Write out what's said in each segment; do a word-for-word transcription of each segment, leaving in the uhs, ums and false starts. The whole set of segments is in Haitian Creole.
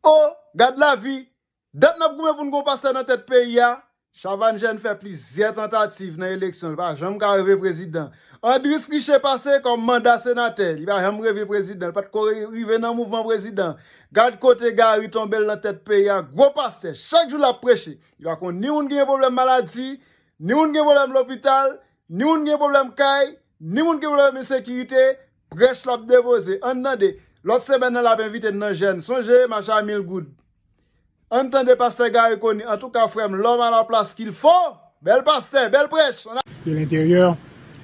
O, gad lavi! Dat n ap goumen pou n gen yon pastè nan tèt peyi a. Chavannes Jeune fè plizyè tantativ nan eleksyon, li pa janm ka rive prezidan. Andris Riché pase kòm manda senatè, li pa janm rive prezidan, li pa t ko rive nan mouvman prezidan. Gad kote Gary tonbe l nan tèt peyi a, gwo pastè, chak jou l ap preche. Li pa konn ni moun ki gen pwoblèm maladi, ni moun gen pwoblèm lopital, ni moun gen pwoblèm kay, ni moun gen pwoblèm ensekirite, prèch l ap depoze. Ann tande, lòt semèn nan l ap envite n nan jèn. Sonje, mache a mil goud. Ann tande pastè Gary Conille. Antouka, frè m, l'homme à la place qu'il faut. Bèl pastè, bèl prèch. De l'Intérieur,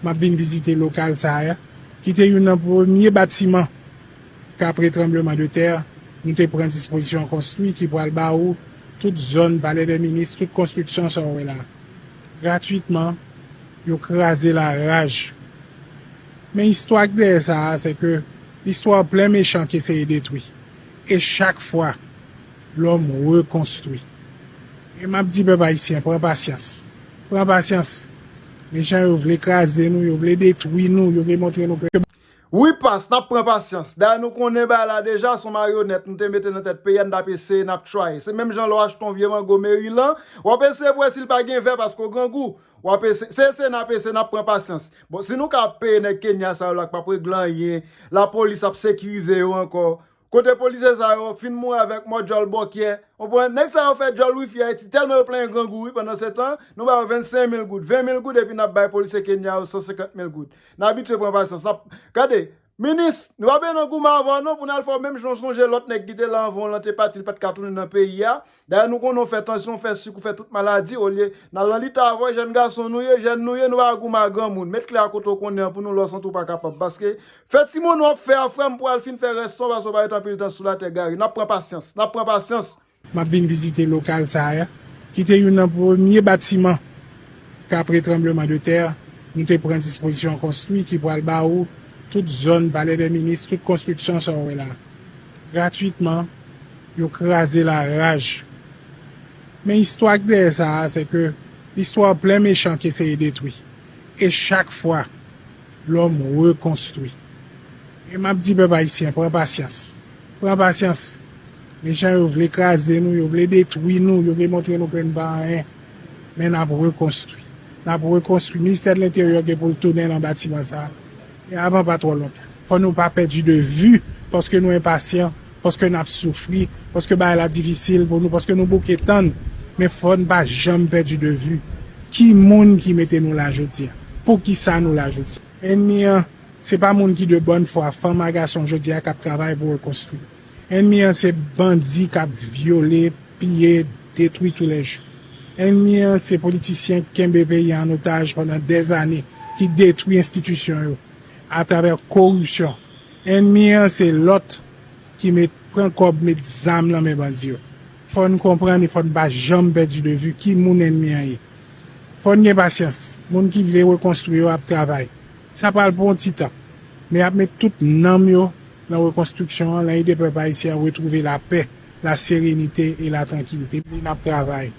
m ap vin vizite lokal sa a, ki te youn nan premye batiman k apre tranbleman de tè, nou te pran dispozisyon konstwi, ki pral ba ou tout zòn Palè dè Minis, tout konstriksyon sa w wè la. Gratwitman, yo kraze l a raj. Men istwa k dèyè sa a, se ke istwa plen mechan ki eseye detwi. E chak fwa, lòm rekonstwi. E m ap di pèp ayisyen, pran pasyans. Pran pasyans. Mechan yo vle kraze nou, yo vle detwi nou, yo vle montre nou ke Wi, pas, n ap pran pasyans. Dayè, nou konnen bagay la deja, se yon maryonèt nou te mete nan tèt peyi a, n t ap eseye, n ap try. Se menm jan lè w achte yon vye mango Merilan, w ap eseye pou wè si l pa gen vè paske w grangou. W ap eseye, se eseye n ap eseye, n ap pran pasyans. Bon, si nou ka peye nèg Kenya sa yo la k p ap regle anyen, lapolis ap sekirize yo ankò. Kote polisye sa yo fin mouri avèk mò djòl bòkyè. Konprann? Nèg sa yo fè djòl wifi Ayiti tèlman yo plenyen grangou wi, pandan se tan, nou ba yo vennsenk mil goud, ven mil goud epi n ap bay polisye Kenya yo san senkant mil goud. N abitye pran pasyans. N ap, gade, minis, nou pa bezwen nan goumen avè w non pou n al fè w menm jan w sonje lòt nèg ki te la anvan w lan te pati, li pa t ka tounen nan peyi a. Dayè, nou konnen w fè tansyon, w fè sik, w fè tout maladi, olye n al nan lita avè w, jèn gason nou ye, jèn nou ye, nou pa goumen a granmoun. Met klè a kote w konnen an pou nou lè w santi w pa kapab. Paske fè timoun w ap fè a, frè m, pou al fin fè rès lan, paske w pa ret anpil tan sou latè, Gary. N ap pran pasyans, n ap pran pasyans. M ap vin vizite lokal sa a, ki te youn nan premye batiman k apre tranbleman de tè, nou te pran dispozisyon konstwi, ki pral ba ou tout zòn Palè dè Minis, tout konstriksyon sa w wè la. Gratwitman, yo kraze l a raj. Men istwa k dèyè sa a, se ke istwa plen mechan ki eseye detwi. E chak fwa, lòm rekonstwi. E m ap di pèp ayisyen, pran pasyans. Pran pasyans. Mechan yo vle kraze nou, yo vle detwi nou, yo vle montre nou ke n pa anyen. Men n ap rekonstwi. N ap rekonstwi. Ministè de Lenteryè gen pou l tounen nan batiman sa a. E avan pa twò lontan. Fò nou pa pèdi de vi, paske nou enpasyan, paske n ap soufri, paske bagay la difisil pou nou, paske nou bouke tann. Men fò n pa janm pèdi de vi ki moun ki mete nou la jodi a. Poukisa nou la jodi a? Ènmi an, se pa moun ki de bòn fwa, fanm a gason jodi a k ap travay pou rekonstwi. Ènmi an, se bandi k ap vyole, piye, detwi toulèjou. Ènmi an, se politisyen k kenbe peyi a an otaj pandan dèzane, ki detwi enstitisyon yo atravè koripsyon. Ènmi an, se lòt ki met, pran kòb, met zam nan men bandi yo. Fò n konprann e fò n pa janm pèdi de vi ki moun ènmi an ye. Fò n gen pasyans. Moun ki vle rekonstwi yo ap travay. Sa pral pran yon ti tan. Men y ap met tout nanm yo nan rekonstriksyon an, nan ede pèp ayisyen an retwouve lapè, laserenite e latrankilite. N ap travay.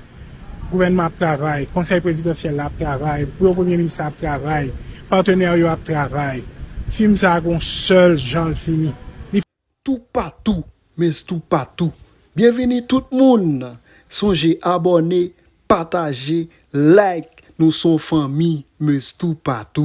Gouvènman ap travay. Konsèy prezidansyèl la ap travay. Biwo premye minis la ap travay. Patenè yo ap travay. Fim sa a gon sèl jan l fini. Li Toupatou, mes toupatou. Byenvini tout moun. Sonje abòne, pataje, like. Nou se yon fanmi, mes toupatou.